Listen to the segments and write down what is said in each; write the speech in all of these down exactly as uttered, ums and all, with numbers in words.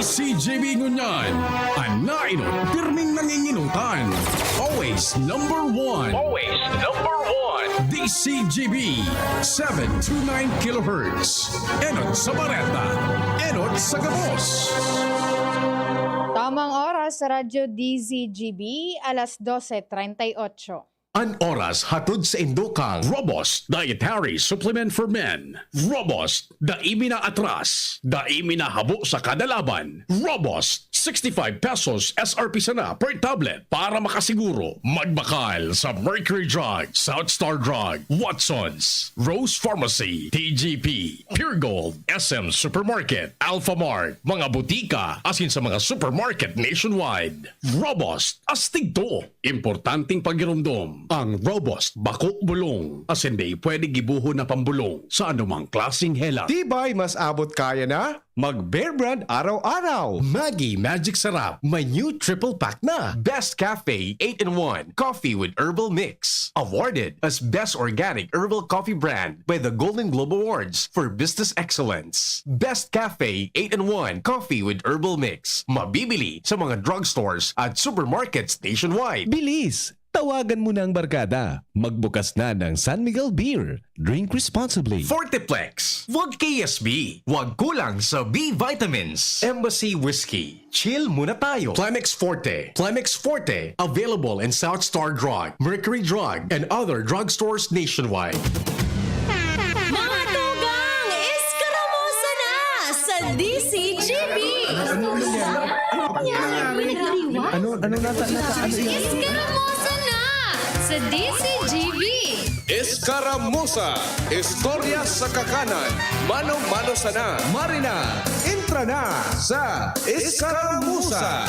C G B ngunyan, an nainot, pirming nanginginutan. Always number one. Always number one. D C G B, seven two nine kilohertz. Enot sa bareta, enot sa gabos. Tamang oras sa Radyo D Z G B, alas dose treinta y ocho. An oras hatod saindo kan Robust Dietary Supplement for Men. Robust, dai mi naatras, dai mi nahabo sa kada laban. Robust, sixty-five pesos S R P sana per tablet. Para makasiguro, magbakal sa Mercury Drug, South Star Drug, Watsons, Rose Pharmacy, T G P, Pure Gold, S M Supermarket, Alphamart, mga butika, asin sa mga supermarket nationwide. Robust, astig to! Importanteng pagiromdom, ang Robust bako bulong, asin dai pwede gibohon na pambulong sa anumang klaseng helat. Tibay mas abot kaya na mag Bear Brand araw-araw. Maggi Magic Sarap, may new triple pack na. Best Cafe eight-in-one Coffee with Herbal Mix. Awarded as Best Organic Herbal Coffee Brand by the Golden Globe Awards for Business Excellence. Best Cafe eight-in-one Coffee with Herbal Mix. Mabibili sa mga drugstores at supermarkets nationwide. Bilis! Tawagan mo na ang barkada. Magbukas na ng San Miguel Beer. Drink responsibly. Forteplex. Wag K S B. Wag kulang sa B vitamins. Embassy Whiskey. Chill muna tayo. Plemex Forte. Plemex Forte. Available in South Star Drug, Mercury Drug, and other drugstores nationwide. Mga tugang, eskaramosa na sa D C G B! Ano nangyari? Ano nangyari? Ano, ano nata-, nata-, ano yan? Eskaramosa na sa D C G B! Eskaramosa, istorya sa kakanan, mano-mano sana. Marina, entra na sa Eskaramosa.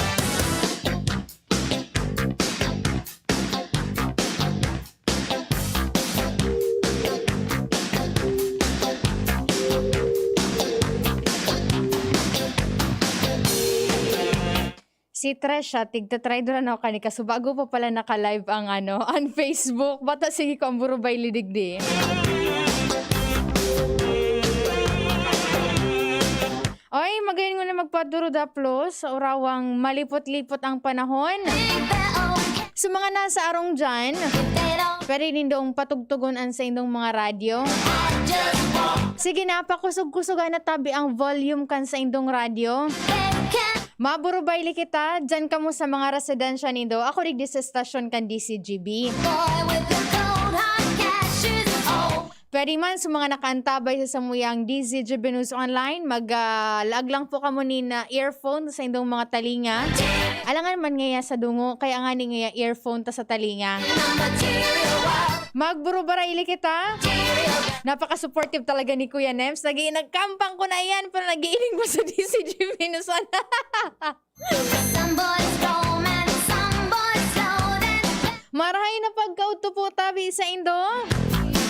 Si Tresha, tigtatraydoran ako kani kasubago pa pala naka-live ang ano, ang Facebook. Bata, sige ko ang burubay lidig di. Oy, magayon nguna magpaduro daplos sa orawang malipot-lipot ang panahon. Sa mga nasa arong dyan, pwede nindong patugtugon an saindong mga radyo. Sige na, pakusog-kusogan na tabi ang volume kan saindong radyo. Maburubay li kita, dyan kamo sa mga residensya nindo. Ako digdi sa estasyon kan D C G B. Pwede man sa mga nakaantabay sa samuyang D Z G B News Online, mag, ah, laag lang po kamo nin, ah, earphone sa indong mga talinga. Alangan man ngaya sa dungo, kaya ngani ngaya earphone ta sa talinga. Magburubaray li kita. Napaka-supportive talaga ni Kuya Nems. Nag-i-, nagkampang ko na iyan, pero nag-iiling pa sa D Z G B News Online. Some boys go mad, some boys go dead. Marahay na pagkaudto po tabi saindo.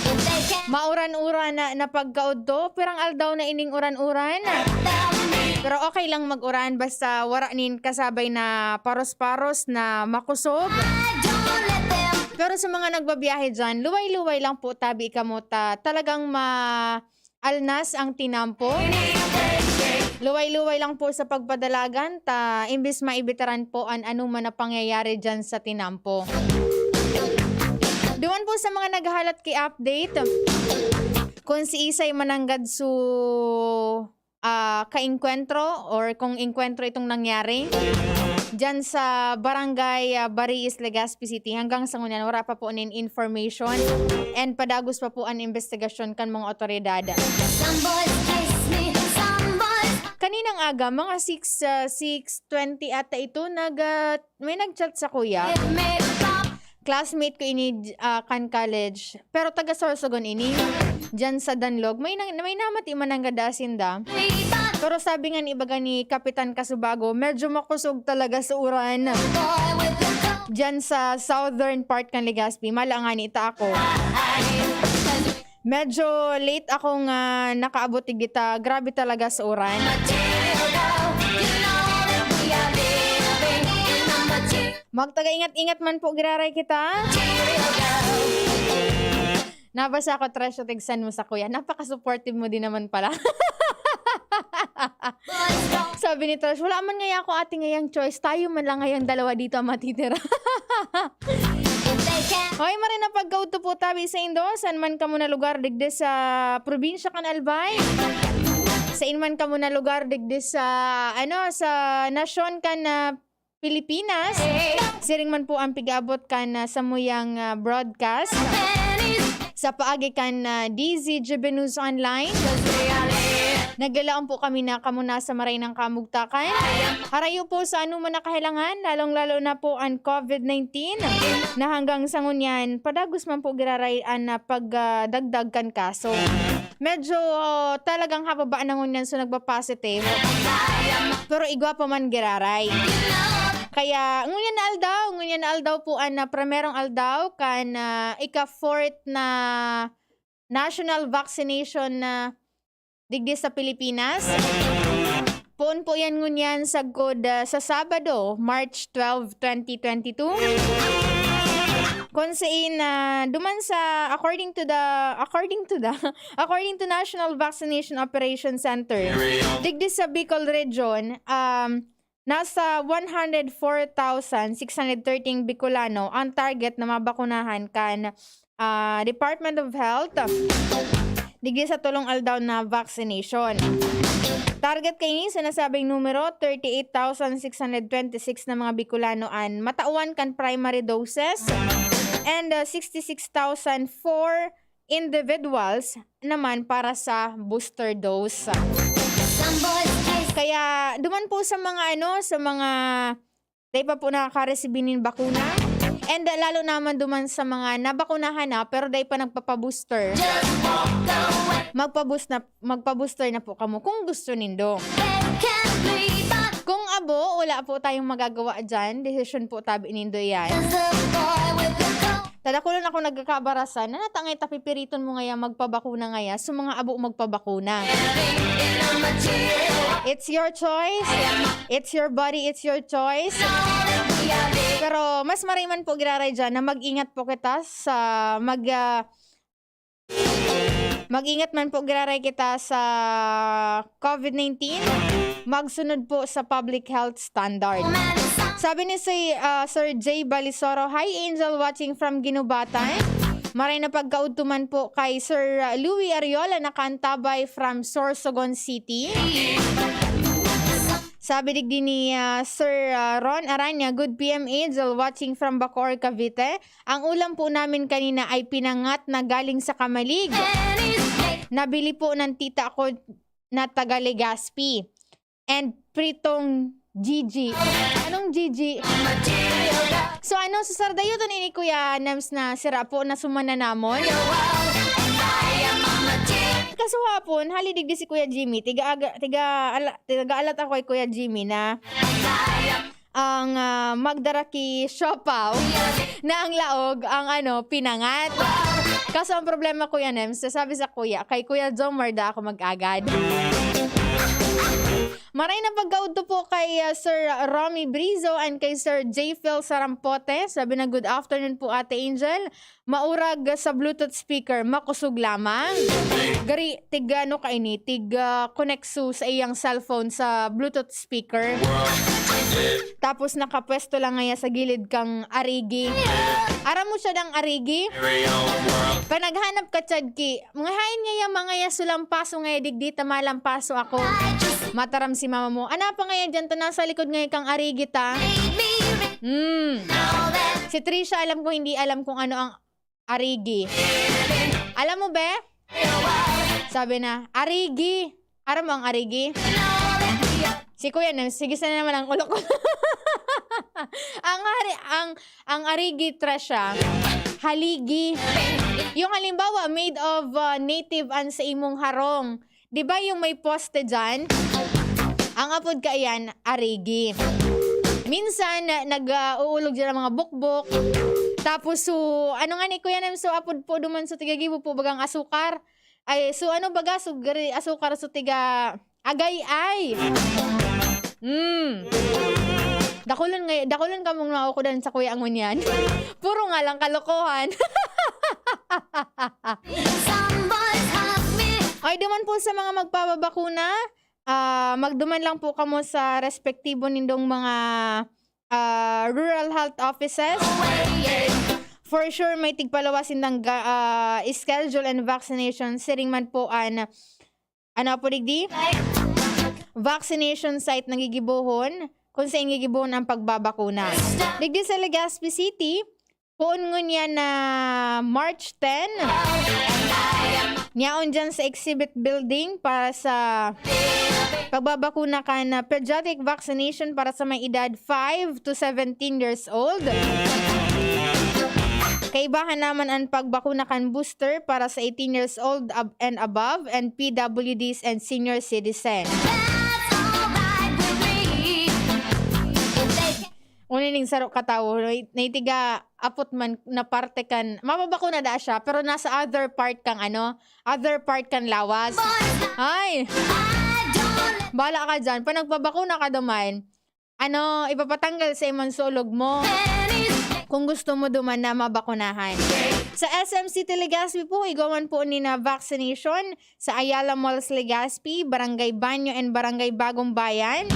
If they can't Mauran-uran na, na pagkaudto. Pirang aldaw na ining uran-uran. Tell me. Pero okay lang mag-uran basta wara nin kasabay na paros-paros na makusog. I don't let them. Pero sa mga nagbabiyahe dyan, luway-luway lang po tabi kamo ta talagang ma-, alnas ang tinampo. Luway-luway lang po sa pagpadalagan ta, imbis maibitaran po an anoman na pangyayari dyan sa tinampo. Duman po sa mga naghahalat ki update, kung si Isay mananggad su, ah, kaengkwentro or kung engkwentro itong nangyari dyan sa Barangay, ah, Bariis, Legazpi City. Hanggang sa ngunyan, wala pa po nin information and padagos pa po an investigasyon kan mga otoridad. Some boys kiss me, some boys Kaninang aga, mga six, ah, six twenty ata ito, nag, ah, may nag-chat sa kuya. Give me pop. Classmate ko ini, ah, kan college. Pero taga Sorsogon ini. Diyan sa Danlog. May nang-, may namati man ang gada sinda. Pero sabi nga ni ibaga ni Kapitan Kasubago, medyo makusog talaga sa uran. Boy with the coat. Diyan sa southern part kan Legazpi. Mala nga ni ta ako. Ay, ay, ay. Medyo late ako nga nakaabot digdi ta. Grabe talaga sa uran. Magtaga-ingat-ingat man po giraray kita. Nabasa ko, Tresha, tigsan mo sa kuya. Napaka-supportive mo din naman pala. Sabi ni Trash, "Wala man ngaya ako, ate, ngayang choice. Tayo man lang ngayang dalawa dito ang matitira." Hoy, maray na pagkaudto po tabi saindo, saan man kamo na lugar digdi sa probinsya kan Albay. Saan man kamo na lugar digdi sa, ano, sa nasyon kan, ah, Pilipinas. Siring man po ang pig-abot kan, ah, samuyang, ah, broadcast sa paagi kan, ah, D Z G B News Online. Naglalaom po kami na kamo nasa maray ng kamugtakan. Harayo po sa anuman na kahilangan, lalong-lalo na po ang covid nineteen, na hanggang sa ngunyan, padagos man po giraray an, ah, pagdagdag kan kaso. Medyo, oh, talagang hababa na ngunyan, so nagpa-positive. Pero igwa pa man giraray. Kaya, ngunyan na aldaw, ngunyan na aldaw po an, ah, primerong aldaw kan, ah, ika-fourth na national vaccination na digdi sa Pilipinas. Poon po yan ngunyan sagkod, ah, sa Sabado, March twelve, twenty twenty-two. Kung sain, ah, duman sa, according to the, according to the, according to National Vaccination Operation Center, digdi sa Bicol Region, um, nasa one hundred four thousand six hundred thirteen Bicolano ang target na mabakunahan kan, ah, Department of Health digdi sa tolong aldaw na vaccination. Target kaini sa nasabing numero, thirty-eight thousand six hundred twenty-six na mga Bicolano an matawan kan primary doses and, ah, sixty-six thousand four individuals naman para sa booster dose. Kaya duman po sa mga ano, sa mga dai pa po nakaka-receive nin bakuna, and lalo naman duman sa mga nabakunahan na pero dai pa nagpapa-booster, magpa-boost na, magpa-booster na po kamo kung gusto nindo. Kung abo, wala po tayong magagawa dyan. Desisyon po tabi nindo yan. Tadakulon ako nagkakabarasan, na natangay tapipiriton mo ngaya magpabakuna ngaya, so mga abo magpabakuna. It's your choice. It's your body, it's your choice. Pero mas maray man po giraray dyan na mag-ingat po kita sa mag, ah, mag-ingat man po giraray kita sa covid nineteen. Magsunod po sa public health standard. Sabi ni si, ah, Sir Jay Balisoro, "Hi, Angel, watching from Guinobatan." Maray na pagkaudto man po kay Sir, ah, Louie Ariola, nakaantabay from Sorsogon City. Sabi digdi ni, ah, Sir, ah, Ron Aranya, "Good P M, Angel, watching from Bacoor, Cavite. Ang ulam po namin kanina ay pinangat na galing sa Camalig. Nabili po ng tita ko na taga Legazpi. And pritong Gigi." Anong Gigi? So ano, sa Sardayoton ini, Kuya Nems, na sira po na sumana namon? Kasuhapon, hali digdi si Kuya Jimmy, tiga aga, tiga ala-, tiga alat ako kay Kuya Jimmy na ang, ah, magdara ki siopaw na ang laog ang ano, pinangat. Kaso ang problema, Kuya Nems, sabi sa kuya, kay Kuya Jomar da ako mag-agad. Maray na pagkaudto po kay, ah, Sir Romy Brizo and kay Sir J Phil Sarampote. Sabi na, "Good afternoon po, Ate Angel. Maurag sa Bluetooth speaker, makosog lamang." Gari, tig ano kaini, tig, ah, connect su sa iyang cellphone sa Bluetooth speaker. Tapos nakapwesto lang ngaya sa gilid kang arigi. Aram mo siya dang arigi? Panaghanap ka, Chad, ki, mga hain ngaya, mga ya sulampaso ngaya, digdi ta malampaso ako. Mataram si mama mo. Ana pa ngaya dyan, ta nasa likod ngaya kang arigi ta. Hmm. Si Trisha, alam ko, hindi alam kung ano ang arigi. Alam mo, be? Sabi na, "Arigi." Aram mo ang arigi? Si Kuya Nems, sige sana naman ang ulo ko. Ang hari-, ang, ang arigi, Trisha, haligi. Yung halimbawa, made of, uh, native an sa imong harong. Di ba yung may poste dyan? Ang apod kaiyan, arigi. Minsan, na-, nag, ah, uulog dyan ang mga bukbok. Tapos, so, ano nga ni Kuya Nems, so, apod po duman, so, tiga gibo po bagang asukar. Ay, so, ano baga, so, gari, asukar, so, tiga agay-ay. Mm. Dakulon ngay-, dakulon kamong naukudan sa Kuya Angon yan. Puro nga lang kalokohan. Ay, duman po sa mga magpababakuna, ah, magduman lang po kamo sa respektibo nindong mga, ah, rural health offices. For sure, may tigpaluwas sindang ga-, ah, schedule and vaccination. Siring man po an, ano po digdi? Vaccination site na gigibohon, kung saan gigibohon ang pagbabakuna. Digdi sa Legazpi City, poon ngunyan na March ten, nyaon dyan sa exhibit building para sa pagbabakuna kan pediatric vaccination para sa may edad five to seventeen years old. Kaibahan naman ang pagbakuna kan booster para sa eighteen years old ab-, and above, and P W Ds and senior citizen. That's all right with me. If they can Uni ning saro ka tawo, nai-, naitiga apot man na parte kan, mababakuna daa siya, pero nasa other part kang ano, other part kan lawas. Ay! Bala ka dyan. Pag nagpabakuna ka duman, ano, ipapatanggal sa imong sulog mo. Kung gusto mo duman na mabakunahan. Sa S M City Legazpi po, igwa man po ni na vaccination sa Ayala Malls, Legazpi, Barangay Banyo and Barangay Bagong Bayan.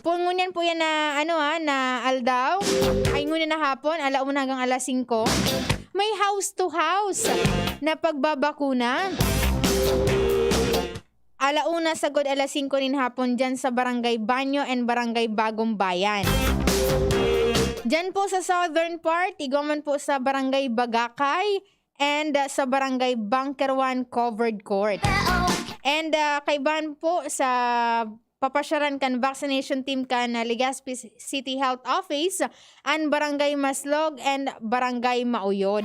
Poon ngunyan po yan na, ano, ah, na aldaw. Ay, ngunyan na hapon, ala una hanggang alas singko. May house to house na pagbabakuna. Ala una sagod alas singko nin hapon dyan sa Barangay Banyo and Barangay Bagong Bayan. Dyan po sa southern part, igwa man po sa Barangay Bagakay, and, uh, sa Barangay Bunker one Covered Court. And, uh, kaibahan po sa papasyaran kan vaccination team kan, uh, Legazpi C-, City Health Office, an Barangay Maslog and Barangay Mauyod.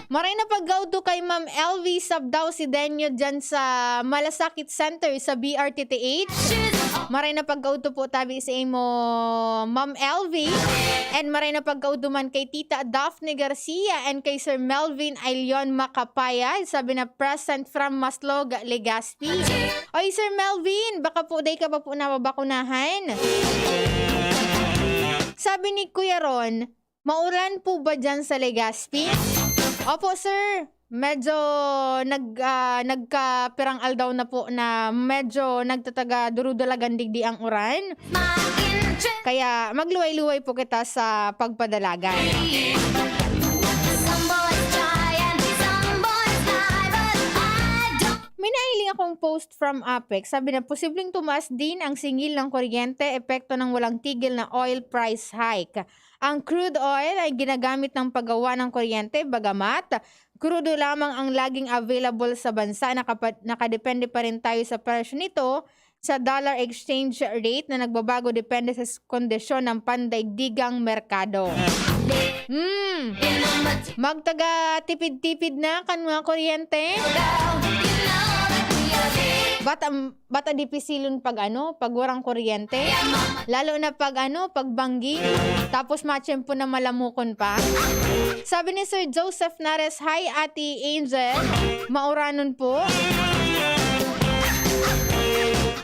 Maray na pagkaudto kay Ma'am L V Sabdao Sidenio dyan sa Malasakit Center sa B R T T H. Maray na pagkaudto po tabi sa imo, Ma'am L V. And maray na pagkaudto man kay Tita Daphne Garcia and kay Sir Melvin Ailion Macapaya. Sabi na, "Present from Maslog, Legazpi." Oy, Sir Melvin, baka po day ka pa po nababakunahan. Sabi ni Kuya Ron, "Maulan po ba dyan sa Legazpi?" Opo, sir. Medyo nag-, ah, nagkapirang aldaw na po na medyo nagtataga durudalagan digdi ang uran. Kaya magluway-luway po kita sa pagpadalagan. May nahiling akong post from Apex. Sabi na, posibleng tumaas din ang singil ng kuryente, epekto ng walang tigil na oil price hike. Ang crude oil ay ginagamit ng paggawa ng kuryente, bagamat krudo lamang ang laging available sa bansa, nakapa-, nakadepende pa rin tayo sa presyo nito sa dollar exchange rate na nagbabago depende sa s-, kondisyon ng pandaigdigang merkado. Hmm. Magtaga tipid-tipid na kan mga kuryente. Bata, bata dipisilon pag ano, pag warang kuryente. Lalo na pag ano, pag banggi. Tapos matiyempo na malamukon pa. Sabi ni Sir Joseph Nares, "Hi, Ate Angel. Mauranon po."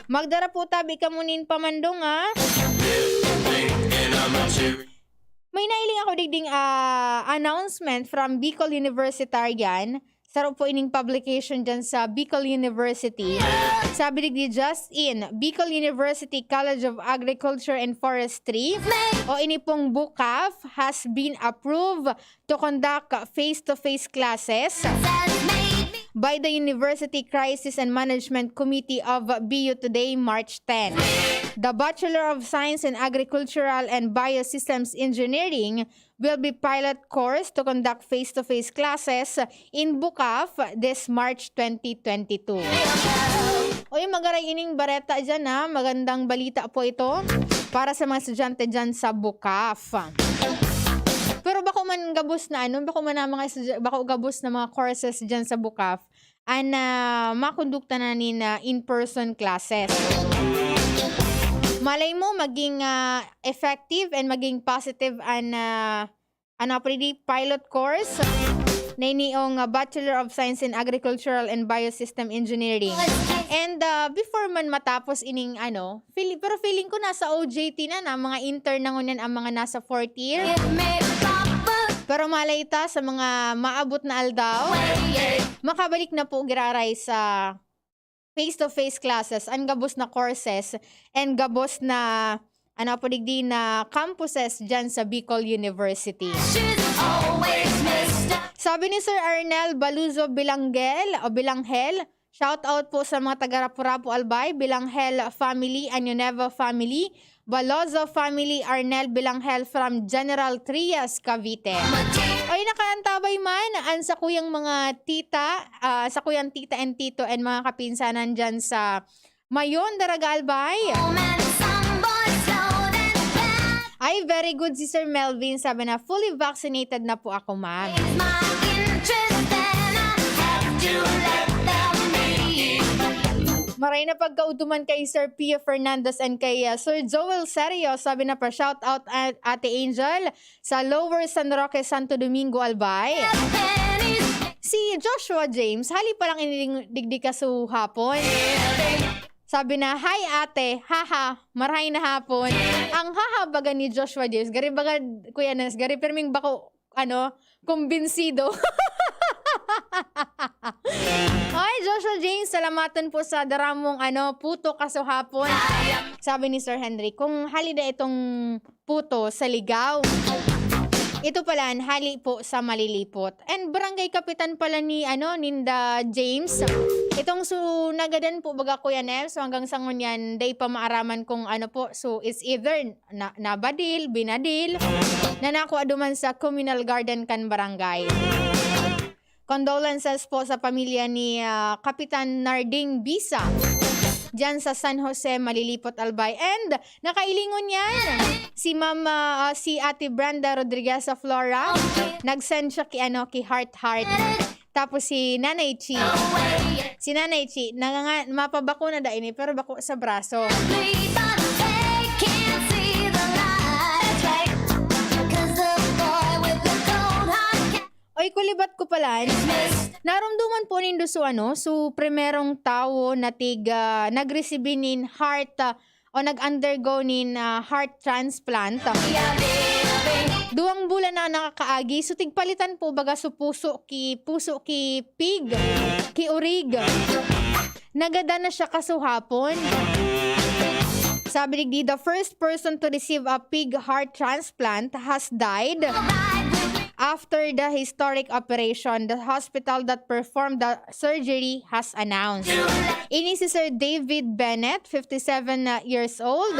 Magdara po tabi kamo nin pamandong, ah. May nailing ako digding, ah, announcement from Bicol Universitarian. Saro po ining publication dyan sa Bicol University. Sabi digdi, just in, Bicol University College of Agriculture and Forestry, o ini pong BUCAF, has been approved to conduct face-to-face classes by the University Crisis and Management Committee of B U today, March ten. The Bachelor of Science in Agricultural and Biosystems Engineering will be pilot course to conduct face-to-face classes in BUCAF this March twenty twenty-two. Uy, magaray ining bareta dyan, ha. Magandang balita po ito para sa mga estudyante dyan sa BUCAF. Pero bako man gabos na, ano, bako man ang mga estudya-, bako gabos na mga courses dyan sa BUCAF, an, ah, makondukta na nin, ah, in-person classes. Malay mo, maging, ah, effective and maging positive an, ah, ano, pwede pilot course na iniong, ah, Bachelor of Science in Agricultural and Biosystem Engineering. And, ah, before man matapos ining, ano, feeling, pero feeling ko nasa O J T na, na mga intern na ngunyan ang mga nasa fourth year. Pero malay ta sa mga maabot na aldaw, makabalik na po giraray sa face-to-face classes, an gabos na courses, and gabos na, ano po digdi, na campuses dyan sa Bicol University. She's always missed up. Sabi ni Sir Arnel Baluzo Bilangel o Bilanghel, shout out po sa mga taga Rapu-Rapu Albay, Bilanghel family, Año Nuevo family, Balozo family, Arnel Bilanghel from General Trias, Cavite. Oy, nakaantabay man an sakuyang mga tita, ah, sakuyang tita and tito and mga kapinsanan dyan sa Mayon, Daraga, Albay. Ay, very good si Sir Melvin. Sabi na, "Fully vaccinated na po ako, ma'am." Maray na pagkaudto man kay Sir Pio Fernandez and kay, ah, Sir Joel Serio. Sabi na pa, "Shout out, ah, Ate Angel, sa Lower San Roque, Santo Domingo, Albay." Si Joshua James, hali pa lang ini digdi kasuhapon. Sabi na, "Hi, ate. Haha, marahay na hapon." Ang haha baga ni Joshua James, gari baga, Kuya Nels, gari pirming bako, ano, kumbinsido. Ay, Joshua James, salamaton po sa daramong, ano, puto kasuhapon. Sabi ni Sir Henry, kung hali na itong puto sa Ligao. Ito pala, hali po sa Malilipot. And barangay kapitan pala ni, ano, ninda James. Itong su nagadan po baga, Kuya Nem, so hanggang sa ngunyan, dai pa maaraman kung ano po. So, it's either na, nabadil, binadil, na nakuha duman sa communal garden kan barangay. Condolences po sa pamilya ni, ah, Kapitan Narding Bisa, dyan sa San Jose, Malilipot, Albay. And nakailingon yan si Ma'am, ah, si Ate Brenda Rodriguez of Flora. Nag-send siya ki, ano, ki Heart Heart. Tapos si Nanay Chi. Si Nanay Chi, nanganga-, mapabako na da ini, pero bako sa braso. Oy, kulibat ko pala. Narumduman po nindo so ano, so primerong tawo na tig, ah, nagresibi nin heart, ah, o nag-undergo nin, ah, heart transplant. Duwang bulan na nakakaagi, so tigpalitan po baga so puso ki, puso ki pig, ki urig. Nagadan na siya kasuhapon. Sabi digdi, the first person to receive a pig heart transplant has died after the historic operation. The hospital that performed the surgery has announced. Ini si Sir David Bennett, fifty-seven years old.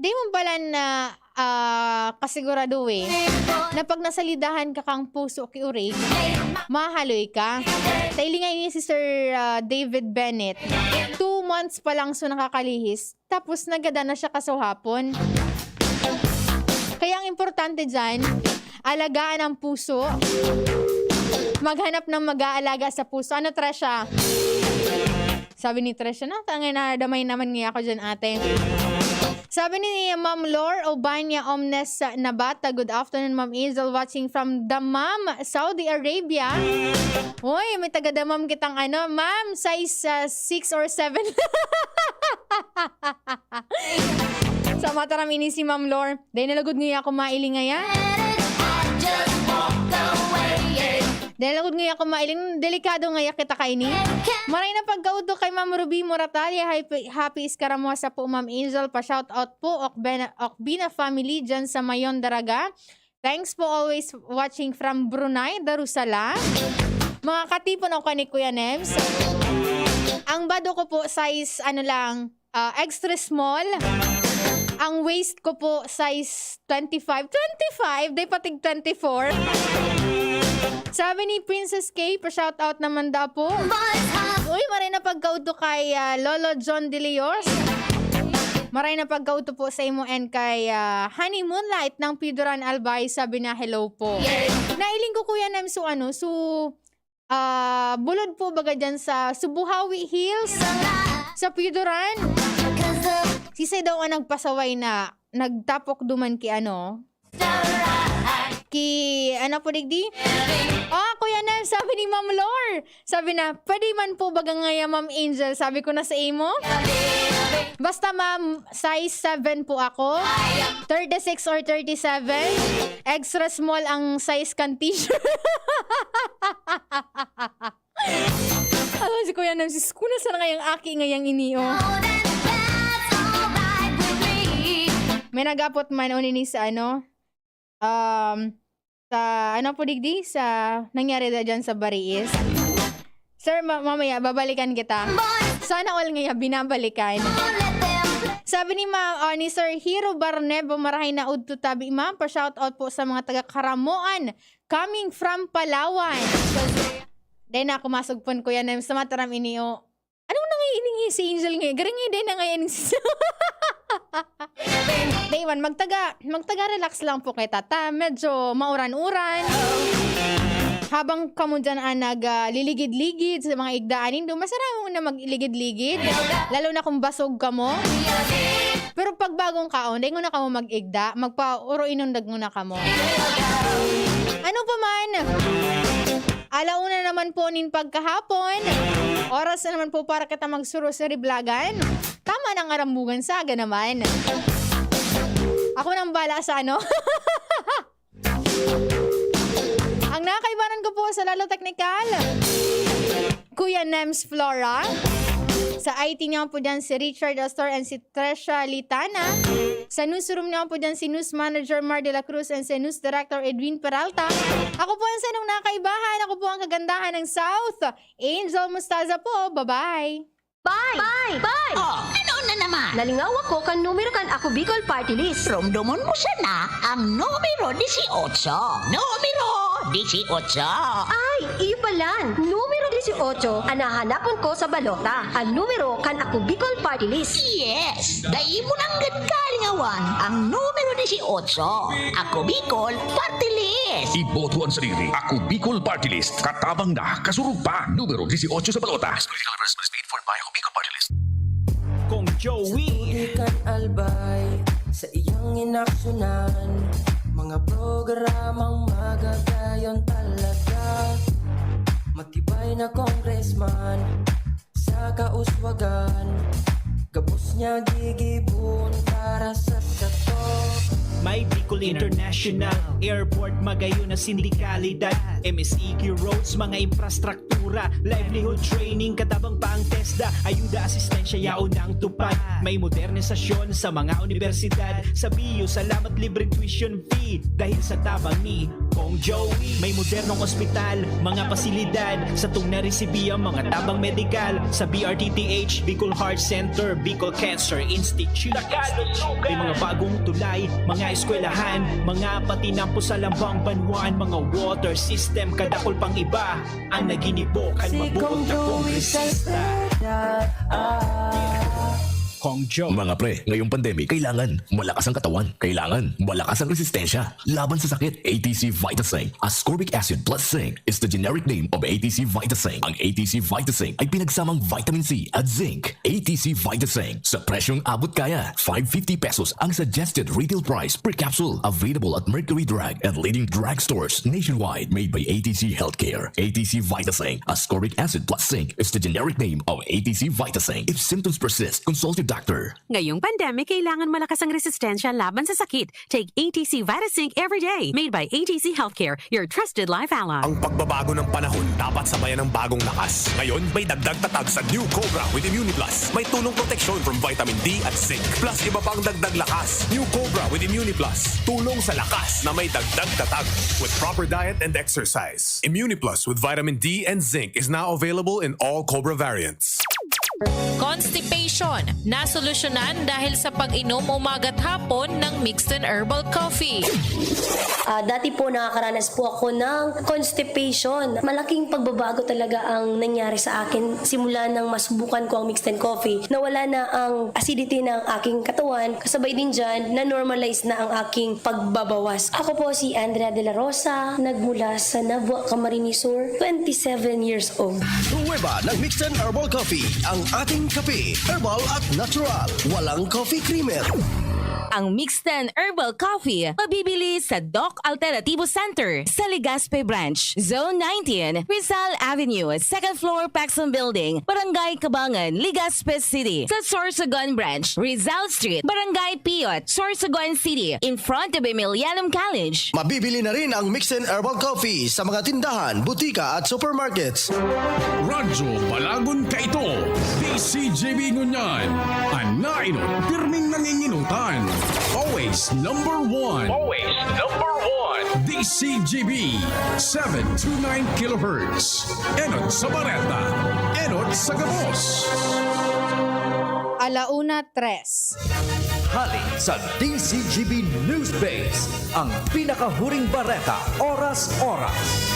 Di mo pala na ah, kasigurado eh, na pag nasalidahan ka kang puso ki urig, mahaloy ka. Tailinga ini si Sir, ah, David Bennett. Two months pa lang so nakakalihis, tapos nagada na siya kasuhapon. Kaya ang importante dyan, alagaan ang puso. Maghanap ng mag-aalaga sa puso. Ano, Tresha? Sabi ni Tresha, "Na, tangay na, damay naman niya ako dyan, ate." Sabi ni Ma'am Lor Obanya Omnes Nabata, "Good afternoon, Ma'am Angel, watching from Dammam, Saudi Arabia." Uy, may taga Dammam kitang ano, ma'am, size, ah, six or seven. Sa mataram ini si Ma'am Lor. Dahil nalagod ngayon ako mailing ngaya. Dahil nalagod ngayon ako mailing, delikado ngaya kita kaini. Maray na pagkaudto kay Ma'am Ruby Moratalia, happy, happy Escaramuza po, Ma'am Angel. Pa-shout out po, Okbena, Okbina family dyan sa Mayon, Daraga. Thanks po, always watching from Brunei, Darussalam. Mga katipon ako ni Kuya Nems. Ang bado ko po, size, ano lang, ah, extra small. Ang waist ko po, size twenty-five. Twenty-five? Di patig twenty-four. Sabi ni Princess K, pa-shoutout naman daw po. Uy, maray na pagkaudto kay, ah, Lolo John De Leos. Maray na pagkaudto po sa imo and kay, ah, Honey Moonlight ng Pidoran Albay, sabi na, "Hello po." Nailing ko, Kuya Nems, so ano, so, ah, bulod po baga dyan sa Subuhawi Hills, sa Pidoran. Sisay daw ang nagpasaway na nagtapok duman ki ano, ki, ano po digdi? Ah, Kuya Nems, sabi ni Ma'am Lor. Sabi na, "Pwede man po baga ngaya, Ma'am Angel?" Sabi ko na sa imo. Basta, ma'am, size seven po ako. Thirty-six or thirty-seven. Extra small ang size kan t-shirt. Alam si Kuya Nam, sis, kuna sana kayang aki ngayang ini, oh. May nagapot man, o nini sa ano, um, sa, ano po, digdi? Sa nangyari na dyan sa Bariis. Sir, ma- mamaya, babalikan kita. Sana all ngaya, binabalikan. Sabi ni ma, ah, ni Sir Hiro Barnebo, "Marahay na udto tabi, ma'am. Pa-shoutout po sa mga taga Karamoan, coming from Palawan." Dai na ako masugpon, Kuya Nem, sa mataram ini, o. Ano na nga ini si Angel ngayon? Garing nga, dai na nga ini si Day one, magtaga, magtaga relax lang po kita. Ta, medyo mauran-uran. Habang kamo dyan, ah, nag, ah, liligid-ligid sa mga igdaan nindo, masarap mo na magligid-ligid. Lalo na kung basog kamo. Pero pag bagong kaon, dai nguna kamo mag-igda, magpa-uro inundag nguna kamo. Ano pa man? Ala una naman po nin pagkahapon. Oras na naman po para kita magsuro sa riblagan. Tama ng arambugan, saga naman. Ako nang bala sa ano. Ang nakaibanan ko po sa Lalo Teknikal, Kuya Nems Flora. Sa I T niyo po dyan si Richard Astor and si Tresha Litana. Sa newsroom niyo po dyan si News Manager Mar de la Cruz and si News Director Edwin Peralta. Ako po ang sanong nakaibahan. Ako po ang kagandahan ng South. Angel Mostaza po. Bye-bye. Bye! Bye! Bye! Oh, ano na naman? Nalingaw ako kan numero kan Ako Bicol Party List. Romdomon mo sana ang numero dieciocho. Numero dieciocho. Ay, iyo palan. Numero dieciocho an hahanapon ko sa balota. An numero kan Ako Bicol Party List. Yes! Dai mo nanggad kalingawan ang numero dieciocho. Ako Bicol Party List. Iboto an sadiri. Ako Bicol Party List. Katabang na, kasurog pa. Numero dieciocho sa balota. Political advertisement is paid for by Ako Bicol Party List. Kong Joey. Sa tubig kan Albay, sa iyang inaksyonan, mga programang magagayon talaga. Matibay na congressman, sa kauswagan, gabos niya gigibohon para sa sato. May Bicol International Airport, magayon na sindikalidad, M S E Q roads, mga infrastruktura, livelihood training, katabang pa ang TESDA, ayuda, asistensya, yaon ang tupad. May modernisasyon sa mga unibersidad, sa B U, salamat, libreng tuition fee, dahil sa tabang ni Kong Joey. May modernong ospital, mga pasilidad, satong naresibi ang mga tabang medikal sa B R T T H, Bicol Heart Center, Bicol Cancer Institute. May mga bagong tulay, mga eskwelahan, mga patinampo sa lambang banwaan, mga water system, kadakol pang iba ang naginibo kan mabuot na kongresista. Kong Joe. Mga pre, ngayong pandemic, kailangan malakas ang katawan. Kailangan malakas ang resistensya laban sa sakit. A T C Vitasync, ascorbic acid plus zinc, is the generic name of A T C Vitasync. Ang A T C Vitasync ay pinagsamang vitamin C at zinc. A T C Vitasync, sa presyong abot kaya, five fifty pesos ang suggested retail price per capsule. Available at Mercury Drug and leading drugstores nationwide. Made by A T C Healthcare. A T C Vitasync, ascorbic acid plus zinc, is the generic name of A T C Vitasync. If symptoms persist, consult your doctor. Ngayong pandemic, kailangan malakas ang resistensya laban sa sakit. Take A T C Vitasync every day. Made by A T C Healthcare, your trusted life ally. Ang pagbabago ng panahon dapat sabayan ng bagong lakas. Ngayon, may dagdag tatag sa New Cobra with Immuniplus. May tulong proteksyon from vitamin D at zinc. Plus iba pang dagdag lakas. New Cobra with Immuniplus. Tulong sa lakas na may dagdag tatag. With proper diet and exercise. Immuniplus with vitamin D and zinc is now available in all Cobra variants. Constipation, nasolusyonan dahil sa pag-inom umaga at hapon ng Mixton Herbal Coffee. Ah, dati po nakakaranas po ako ng constipation. Malaking pagbabago talaga ang nangyari sa akin simula nang masubukan ko ang Mixton Coffee. Nawala na ang acidity ng aking katawan. Kasabay din dyan, na-normalize na ang aking pagbabawas. Ako po si Andrea De La Rosa, nagmula sa Nabua, Camarines Sur, twenty-seven years old. Pruweba ng Mixton Herbal Coffee, ang ating kape. Herbal at natural. Walang coffee creamer. Ang Mixten Herbal Coffee, mabibili sa Doc Alternativo Center, sa Legazpi Branch, Zone nineteen, Rizal Avenue, second floor, Paxson Building, Barangay Cabangan, Legazpi City, sa Sorsogon Branch, Rizal Street, Barangay Piot, Sorsogon City, in front of Emilianum College. Mabibili na rin ang Mixen Herbal Coffee sa mga tindahan, butika at supermarkets. Radyo Balagon Kaito, D C G B Ngunyan, an nainot pirming nanginginutan. Always number one. Always number one. D C G B, seven two nine kilohertz. Enot sa Bareta. Enot sa Gabos. Alauna tres. Hali sa D C G B News Base, ang pinakahuring bareta, oras-oras.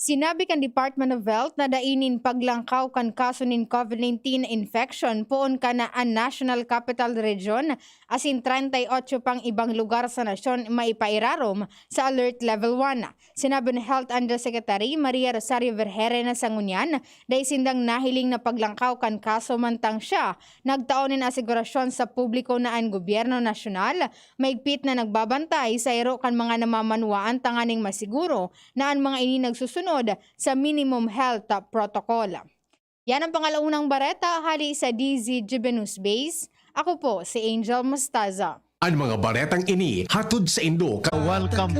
Sinabi kan Department of Health na dai nin paglangkaw kan kaso nin COVID nineteen infection poon kan an National Capital Region asin treinta y ocho pang ibang lugar sa nasyon maipairarom sa Alert Level one. Sinabi ni Health Undersecretary Maria Rosario Vergere na sa ngunyan, dai sindang nahiling na paglangkaw kan kaso mantang siya nagtao nin asigurasyon sa publiko na an gobyerno nasyonal maigpit na nagbabantay sa iro kan mga namamanwaan tanganing masiguro na an mga ini nagsusunod sa minimum health protocol. Yan ang pangalaunang bareta hali sa D Z G B News Base. Ako po si Angel Mostaza. An mga baretang ini hatod sa indo ka Welcome